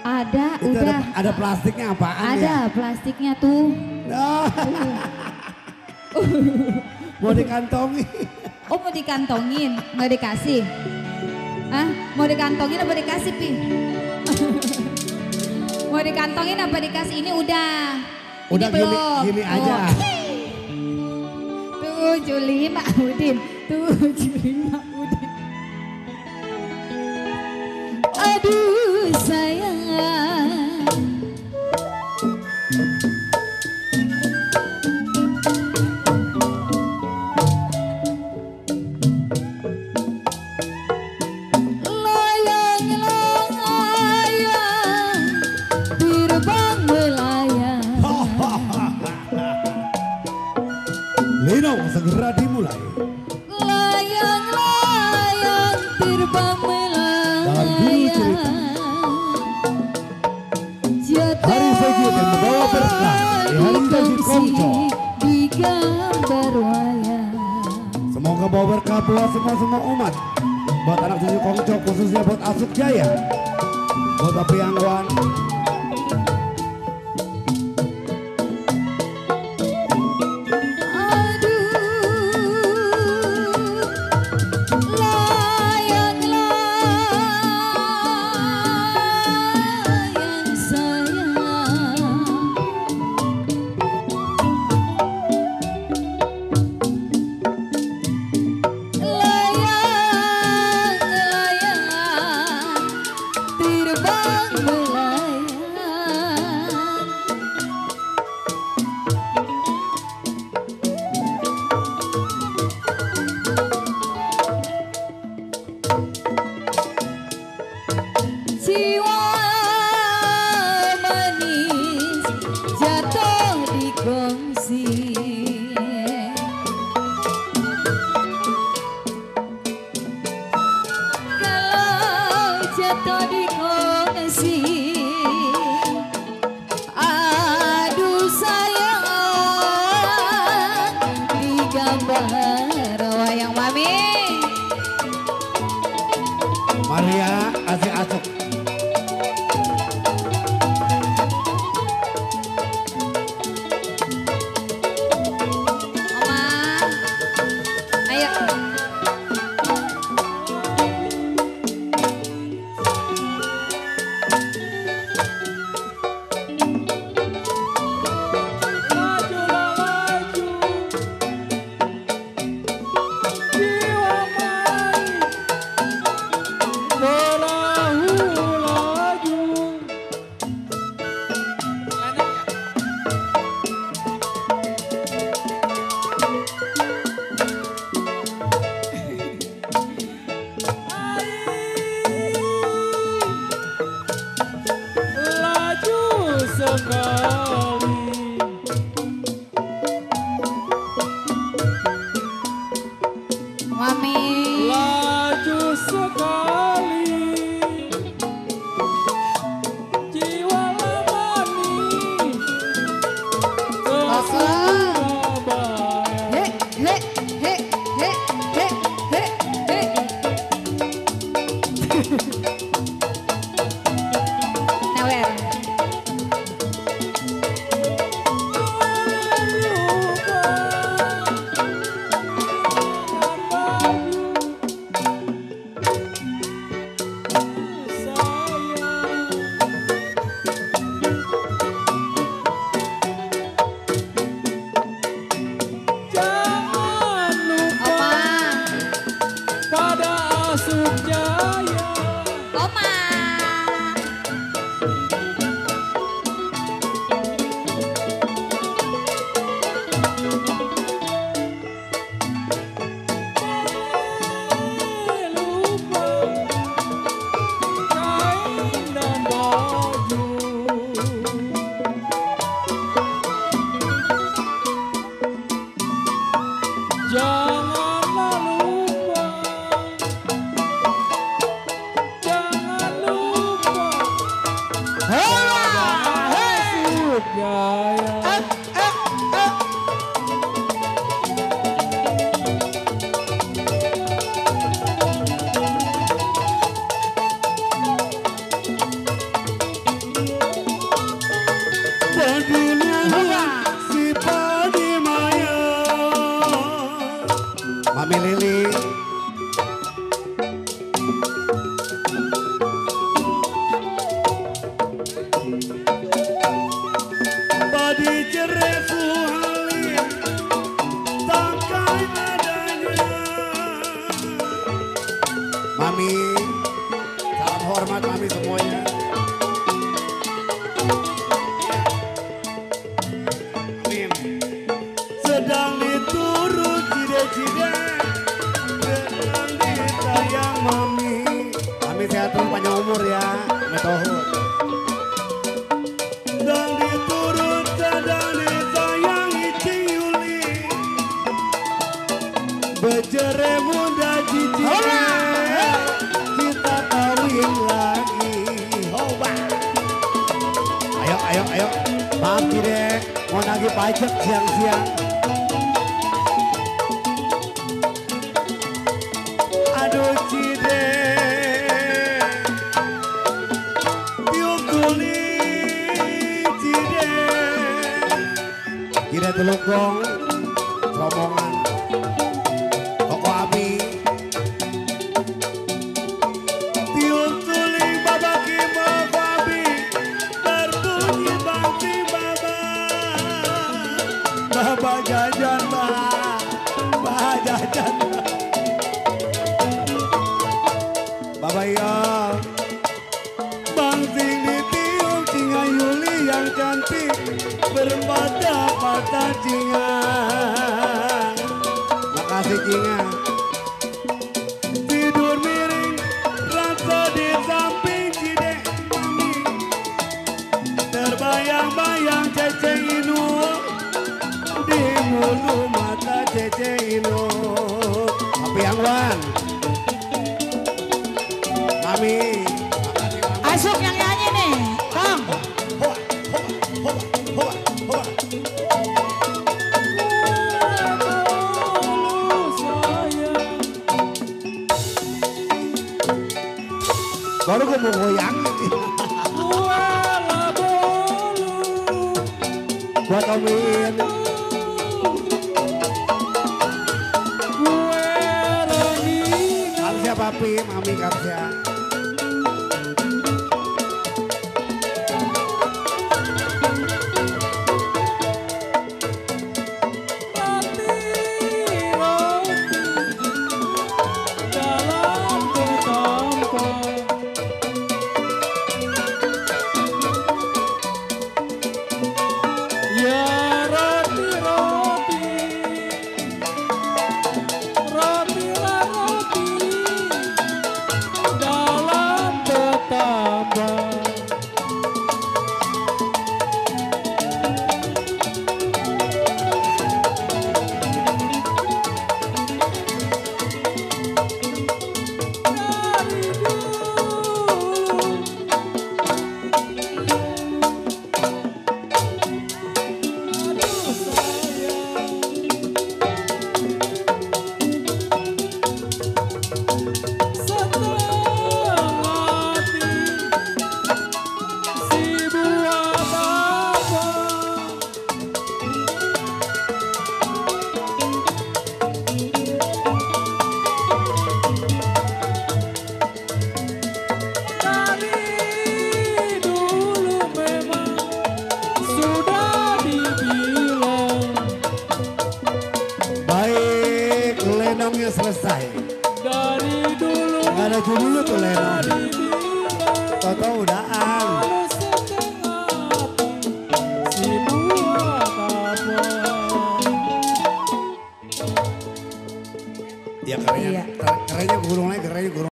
Ada, Itu udah. ada plastiknya apaan Ada ya? plastiknya tuh. Oh. Mau dikantongi. Oh mau dikantongin, nggak dikasih? Hah? Mau dikantongin apa dikasih Pi? Mau dikantongin apa dikasih? Ini udah. Udah Ini belum. gini aja. Tuh Juli Mak Udin. Tuh Juli Mak Udin. Aduh sayang. Lino segera dimulai. Layang-layang terbang Dalam judul cerita, Hari Segi dan membawa berkah di hari Segi Kongco. Di gambar wayang. Semoga bawa berkah buat semua umat. Buat anak cucu Kongco, khususnya buat Asuk Jaya, buat Api Angwan, jiwa manis jatuh di kongsi. Kalau jatuh di kongsi, aduh sayang di gambar wayang mami. Maria Asik Asuk. Oma, ayo. Mami. Laju sekali jiwa lemani ke Surabaya. He he he he he he he. Nawer. Jangan lupa Oma. pada Asuk Jaya. Oma. Jangan lupa kain dan baju. Janganlah lupa, jangan lupa Asuk Jaya. buat Cide, mau nagih pajak siang-siang. Aduh Cide, tiup tuli Cide. Cide telukong, rombongan, toko abi. Tiup tuli babaki babi, berbunyi bangsi baba. Baba jajan bah jajan bah. Baba ya, bangsi ditiup Cinga Yuli yang cantik, bermata-mata Cinga. Makasih Cinga. Tidur miring, rasa di samping Cide Mami. Terbayang-bayang Cece Inul, di mulu mata Cece Inul. Tapi yang wan, Mami. Asuk yang nyanyi nih, Kang. Hoa, hoa, hoa, hoa, hoa. Baru gue mau goyang nih. Buat Omin. Kamsia papi, mami kamsia. Lenongnya selesai. Dari dulu. Nggak ada dulu tuh lenong. Toto udaan. Si buah kapal. Ya kerennya, kerennya gurung lagi, kerennya gurung.